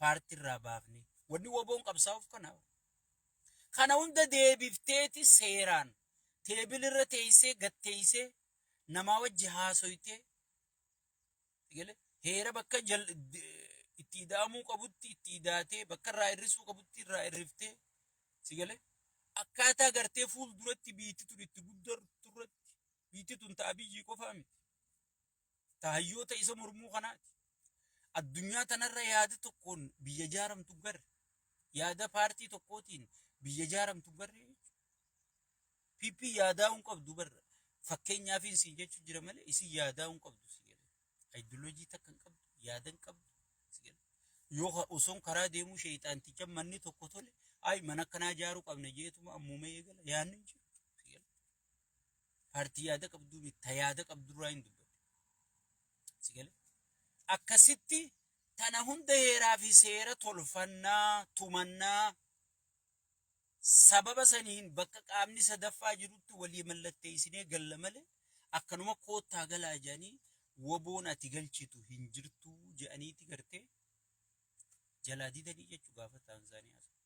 Paartii irraa baafne. Wanni WBOn qabsaa'uuf kana. Kana hunda deebifteeti seeraan table irra teessee gad teessee namaa wajji haasoytee heera bakka itti ida'amuu qabutti itti idaatee, bakka irraa hir'isuu qabutti irraa hir'iftee, si galee, akkaataa gartee fuulduratti biitti tun itti guddattu irratti. Biitti tun ta'a biyyii qofaa miti. Ta hayyoota isa mormuu kanaati. Addunyaa tanarra yaada tokkoon biyya jaaramtu garre. Yaada paartii tokkootiin biyya jaaramtu garre jechuudha. PP yaadaa hin qabdu barra. Fakkeenyaaf siin jechuu jira malee isin yaadaa hin qabdu si galee. Ideology takka hin qabdu, yaada hin qabdu si galee. Yoo osoon karaa deemuu sheexaanticha manni tokko tole, ay, mana akkanaa ijaaruu qabna jeetuma ammuma eegala, yaadni hin jiru si galee. Paartii yaada qabduu miti, ta yaada qabdurraa hin dubbadde. Si galee. Akkasitti tana hunda heeraa fi seera tolfannaa, tumannaa, sababa saniin bakka qaamni sadaffaa jirutti walii mallatteessinee galla malee akkanuma koottaa galaa jedhanii WBOn ati galchitu hin jirtu jedhaniiti gartee jalaa didanii jechuu gaafa Taanzaaniyaa sana.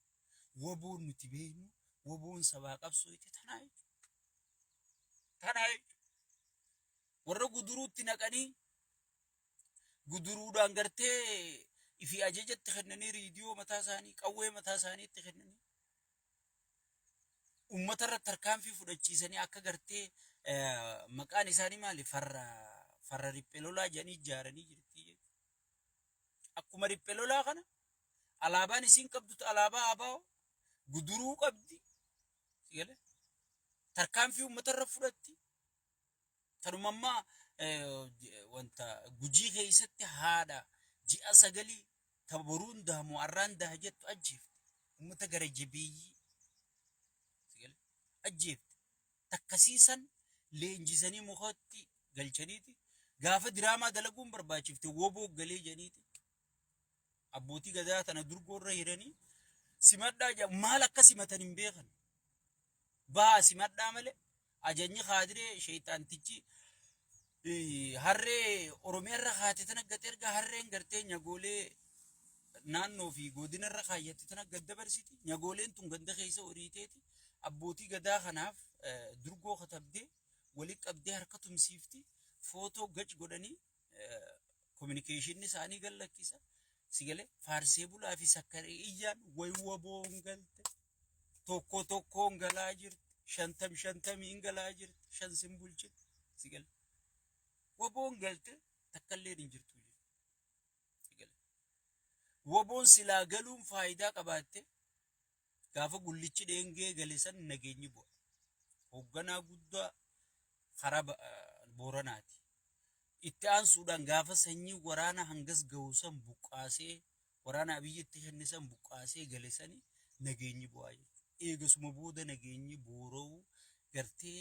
WBOn nuti beeknu, WBOn sabaa qabsooyte tanaa jechuudha. Tanaa jechuudha. Warra guduruutti naqanii guduruudhaan gartee ifi ajajatti kennanii, riidiyoo mataa isaanii, qawwee mataa isaaniitti kennanii, uummata irratti tarkaanfii fudhachiisanii, akka gartee maqaan isaanii maali, farra riphee lolaa jedhanii ijaaranii jirti jechuudha. Akkuma riphee lolaa kana alaabaan isiin qabdu alaabaa ABO guduruu qabdi. Tarkaanfii uummata irra fudhatti. Tanuma ammaa wanta Gujii keessatti haadha ji'a 9 ta boruun dahamu arraan daha jettu ajjeefte. Uummata gara jabeeyyii ajjeefte. Takkasiisan leenjisanii mukatti galchaniiti gaafa diraamaa dalaguun barbaachifte WBO galee jedhaniiti abbootii gadaa tana durgoorra hiranii simadhaa jedhamu, maal akka simatan hin beekan. Bahaa simadhaa malee ajajni kaadiree sheexaantichi harree Oromiyaarra kaate tana gad erga harreen gartee nyagoolee naannoo fi godinarra kaayyatte tana gad dabarsiti. Nyagooleen tun ganda keessa horiiteeti abbootii gadaa kanaaf durgoo katabdee walitti qabdee harka tumsiifti, footoo gac godhanii communicationni isaanii gad lakkisa. Si galee, faarsee bulaa fi sakkaree iyyaan way WBOn galte, tokko tokkoon galaa jirti, shantam shantamiin galaa jirti, shan sin bulchite. Si galee, WBOn galte takkallee hin jirtu jechuudha. Si galee, WBOn silaa galuun faayidaa qabaatte gaafa gullichi dheengee gale san nageenyi bu'a. Hoogganaa guddaa karaa Booranaati. Itti aansuudhaan gaafa sanyii waraana hangas gahu san buqqaasee waraana Abiyyitti kenne san buqqaasee gale sani nageenyi bu'aa jechuudha. Eegasuma booda nageenyi boora'uu gartee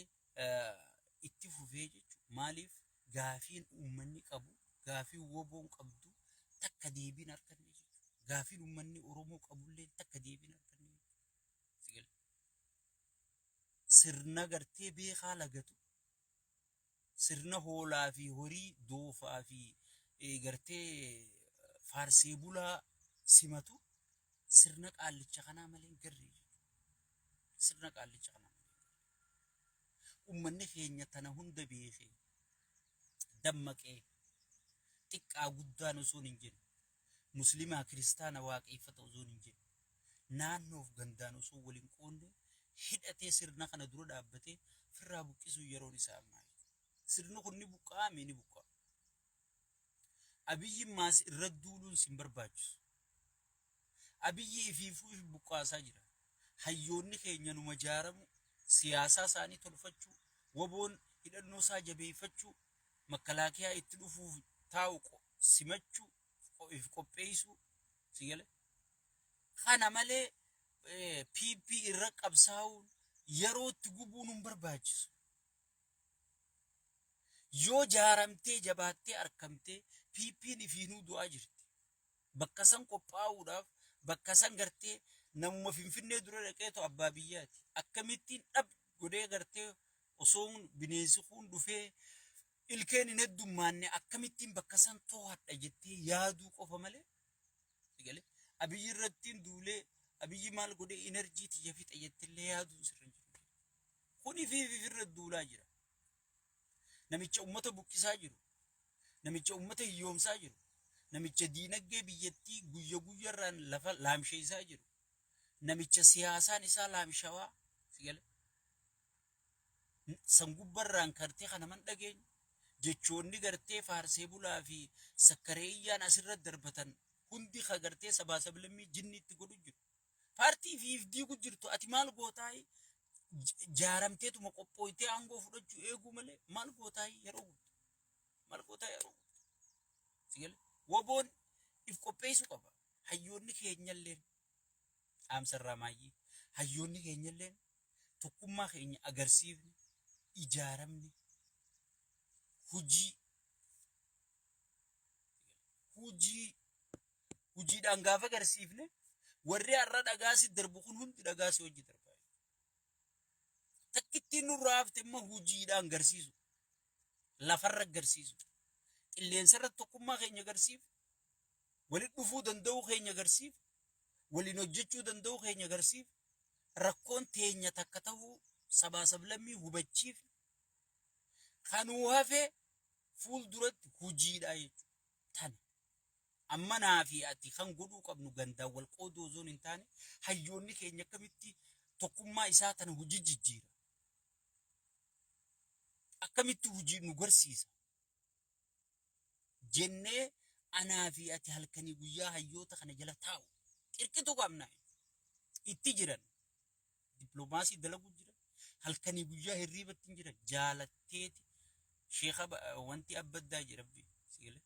itti fufee jechuudha. Maaliif gaafiin uummanni qabu, gaafiin WBOn qabdu takka deebiin arganne jechuudha. Gaafiin uummanni Oromoo qabullee takka deebiin arganne jechuudha. Sirna gartee beekaa lagatu, sirna hoolaa fi horii doofaa fi gartee faarsee bulaa simatu sirna qaallicha kanaa malee hin garre jechuudha. Sirna qaallicha kanaa malee hin garre. Uummanni keenya tana hunda beekee dammaqee, xiqqaa guddaan osoo hin jenne, muslimaa kiristaana waaqeffata osoo hin jenne, naannoof gandaan osoo waliin qoonne, hidhatee sirna kana dura dhaabbatee firraa buqqisuu yeroon isaa ammaa jechuudha. Sirni kun ni buqqa'ame, ni buqqa'a. Abiyyi maas irra duuluun sin barbaachisu. Abiyyi ifiifuu if buqqaasaa jira. Hayyoonni keenya numa jaaramu, siyaasaa isaanii tolfachuu, WBOn hidhannoo isaa jabeeffachuu, makalaakiyaa itti dhufuuf taa'u simachuu, if qopheessuu, si gale. Kana malee PP irra qabsaa'uun yeroo itti gubuun hin barbaachisu. Yoo jaaramtee jabaattee argamtee PPn ifiinuu du'aa jirti. Bakka san qophaa'uudhaaf, bakka san gartee namuma Finfinnee dura dhaqeetu abbaa biyyaati. Akkamittiin dhab godhee gartee osoo bineensi kun dhufee ilkeen hin heddummaanne akkamittiin bakka san to'adha jettee yaaduu qofa malee, galee, Abiyyi irrattiin duulee, Abiyyi maal godhee energy tiyya fixa jettillee yaaduun sirra hin jiru. Kuni fi irra duulaa jira. Namicha ummata buqqisaa jiru, namicha ummata hiyyoomsaa jiru, namicha diinaggee biyyattii guyya guyyarraan lafa laamsheessaa jiru, namicha siyaasaan isaa laamshawaa si gale. San gubbarraan kartee kana man dhageenye jechoonni gartee faarsee bulaa fi sakkareeyyaan asirra darbatan hundi ka gartee sabaa sablammii jinni itti godhu jiru. Paartii fi if diigu jirtu ati maal gootaa jaaramteetuma qophooytee aangoo fudhachuu eeguu malee maal gootaa yeroo gubdu. Maal gootaa yeroo gubdu. Si gale WBOn if qopheessuu qaba. Hayyoonni keenyalleen dhaamsarraa maayyii hayyoonni keenyalleen tokkummaa keenya agarsiifne, ijaaramne, hujii hujii hujiidhaan gaafa agarsiifne warri har'a dhagaa si darbu kun hundi dhagaa si hojii darba. Takkittiin nurraa hafte immoo hujiidhaan garsiisu. Lafarra garsiisu. Qilleensarra tokkummaa keenya agarsiif. Walitti dhufuu danda'uu keenya agarsiif. Waliin hojjechuu danda'uu keenya agarsiif. Rakkoon teenya takka ta'uu sabaa sablammii hubachiif. Kanuu hafe fuulduratti hujiidha jechuudha. Tana. Amma naa fi ati kan godhuu qabnu gandaan wal qooduu osoo hin taane hayyoonni keenya akkamitti tokkummaa isaa tana hojii jijjiira. Akkamitti hojii nu garsiisa. Jennee anaa fi ati halkanii guyyaa hayyoota kana jala taa'u qirqitu qabna. Itti jiran. Dippiloomaasii dalaguu jiran. Halkanii guyyaa hirriibatti hin jiran. Jaalatteeti sheeka wanti abbaddaa jedhamti. Sigalee.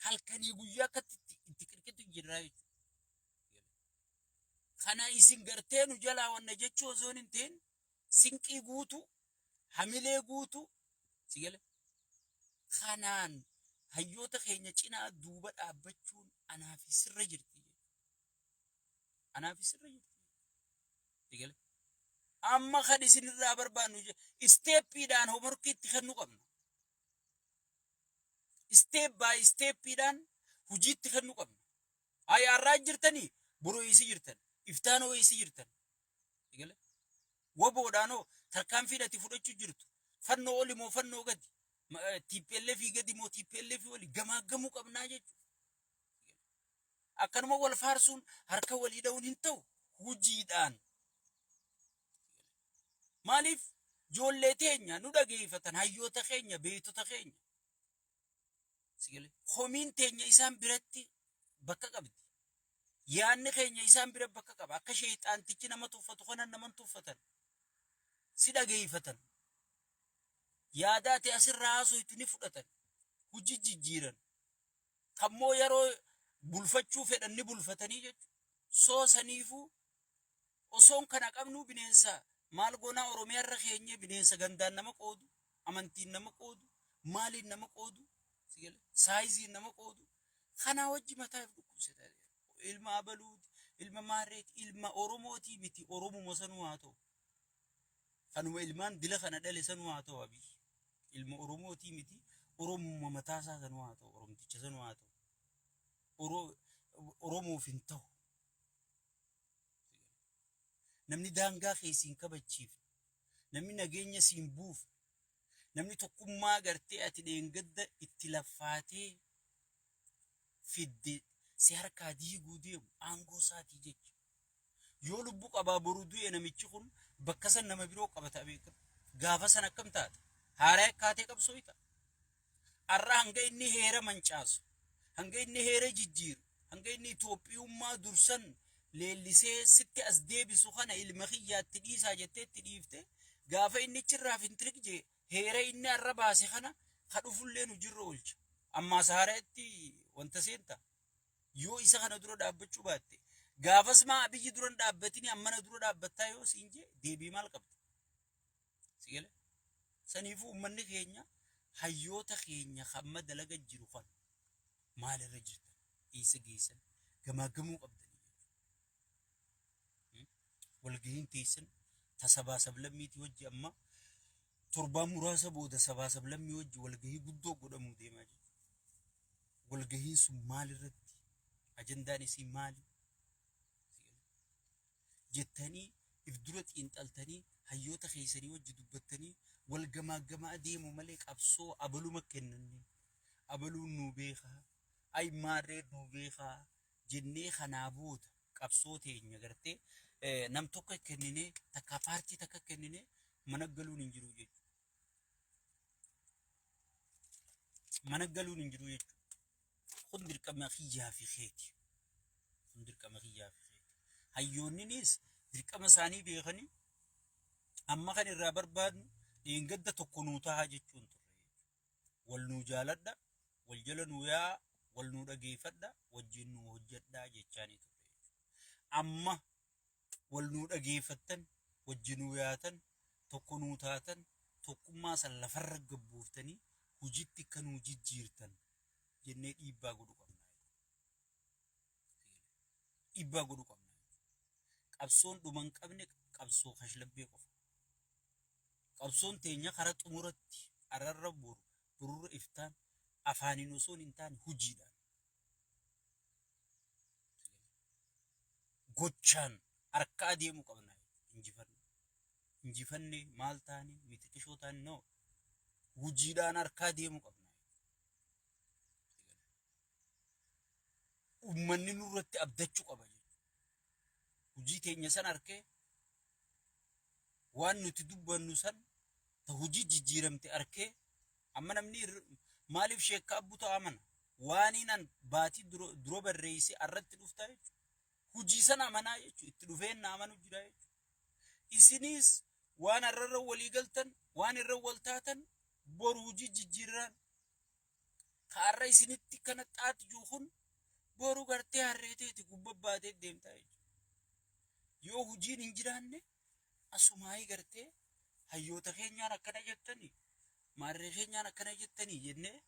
Halkanii guyyaa akkatti itti qirqitu jirraa jechuudha. Kana isin gartee nu jalaa wanna jechuu osoo hin ta'in sinqii guutuu, hamilee guutuu, si gale. Kanaan hayyoota keenya cinaa duuba dhaabbachuun anaa fi sirra jirti. Anaa fi sirra jirti. Si gale. Amma kan isin irraa barbaannu isteeppiidhaan hoomorkii itti kennu qabna. Step by steppiidhaan hojiitti kennu qabna. Ay har'aa jirtanii boru eessa jirtan, iftaanoo eessa jirtan. Eegale WBOdhaanoo tarkaanfii ati fudhachuu jirtu fannoo oli moo fannoo gadi, TPLF gadi moo TPLF oli gamaaggamuu qabnaa jechuudha. Akkanuma wal faarsuun harka walii dha'uun hin ta'u hojiidhaan. Maaliif ijoollee teenya nu dhageeffatan, hayyoota keenya, beektota keenya. Komiin teenya isaan biratti bakka qabdi. Yaanni keenya isaan bira bakka qaba. Akka sheexaantichi nama tuffatu kana nama tuffatan. Si dhageeffatan. Yaada ati asirraa haasoytu ni fudhatan. Hojii jijjiiran. Kammoo yeroo bulfachuu fedhan ni bulfatanii jechuudha. Soo saniifuu osoon kana qabnuu bineensa maal goonaa Oromiyaa irra keenyee bineensa gandaan nama qoodu, amantiin nama qoodu, maaliin nama qoodu, saayiziin nama qoodu. Kanaa wajji mataa if dhukkubsata. Ilma abaluuti, ilma maarreeti, ilma Oromootii miti, Oromuma sanuu haa ta'u. Kanuma ilmaan dila kana dhale sanuu haa ta'u Abiy. Ilma Oromootii miti, Oromuma mataasaa sanuu haa ta'u, Oromticha sanuu haa ta'u. Oromoof hin ta'u. Namni daangaa kee siin kabachiifne, namni nageenya siin buufne, namni tokkummaa gartee ati dheengadda itti laffaatee fidde si harkaa diiguu deemu aangoo isaatii jecha. Yoo lubbu qabaa boru du'e namichi kun bakka san nama biroo qabata beekama. Gaafa san akkam taata? Haaraa akkaatee qabsooyta. Har'a hanga inni heera mancaasu, hanga inni heera jijjiiru, hanga inni Itoophiyummaa dursan leellisee sitti as deebisu kana ilma kiyyaatti dhiisaa jettee itti dhiifte, gaafa inni achirraa fintirik jee heera inni har'a baase kana ka dhufulleen hojiirra oolcha. Ammaas haaraatti wanta seenta. Yoo isa kana dura dhaabbachuu baatte, gaafas maa Abiyyi dura hin dhaabbatini ammana dura dhaabbattaa yoo siin jee deebii maal qabda? Si gale? Saniifuu uummanni keenya hayyoota keenya hamma dalaga jiru kan maalirra jirtan, eessa geessan, gamaagamuu qabdanii jechuudha. Walgahiin teessan ta sabaa sablammiitii wajji amma torbaan muraasa booda sabaa sablammii wajji walgahii guddoo godhamuu deemaa jechuudha. Walgahiin sun maalirratti? Ajandaan isii maali? Jettanii if dura xiinxaltanii, hayyoota keessanii wajji dubbattanii, wal gamaaggamaa deemu malee, qabsoo abaluma kennanne, abaluun nuu beekaa, ay maarree nuu beekaa jennee kanaa booda qabsoo teenya gartee nam tokko kenninee, takka paartii takka kenninee mana galuun hin jiru jechuudha. Mana galuun hin jiru jechuudha. Kun dirqama kiyyaa fi keeti. Kun dirqama kiyyaa fi keeti. Hayyoonninis dirqama isaanii beekanii, amma kan irraa barbaadnu dheengadda tokko nuu tahaa jechuun turre. Wal nuu jaaladha, wal jala nuu yaa'a, wal nuu dhageeffadha, wajjin nuu hojjedhaa jechaanii turre. Amma wal nuu dhageeffattan, wajjin nuu yaatan, tokko nuu taatan, tokkummaa san lafarra gabbuuftanii hojiitti akka nuu jijjiirtan jennee dhiibbaa godhu qabna. Dhiibbaa godhu qabna. Qabsoon dhuma hin qabne qabsoo kashlabbee qofa. Qabsoon teenya kara xumuratti ararra, boru, borurra iftaan, afaaniin osoo hin taane hojiidhaan, gochaan harka adeemuu qabna. Injifanne. Injifanne maal taane, mitiqishoo taane, no. Hojiidhaan harkaa deemuu qabna. Uummanni nurratti abdachuu qaba jechuudha. Hojii teenya san harkee, waan nuti dubbannu san ta hojii jijjiiramte arkee. Amma namni maaliif sheekka abbu ta'a amana? Waaniin an baatii dura barreesse arratti dhuftaa jechuudha. Hojii sana amanaa jechuudha. Itti dhufeen na amanu jira jechuudha. Isinis waan har'arra walii galtan, waan irra wal taatan, boru hojii jijjiirraan ka har'a isinitti kana xaati jiru kun boru gartee harreeteeti gubba baatee deemtaa jechuudha. Yoo hojiin hin jiraanne, asumaayii gartee hayyoota keenyaan akkana jettanii, maarree keenyaan akkana jettanii jennee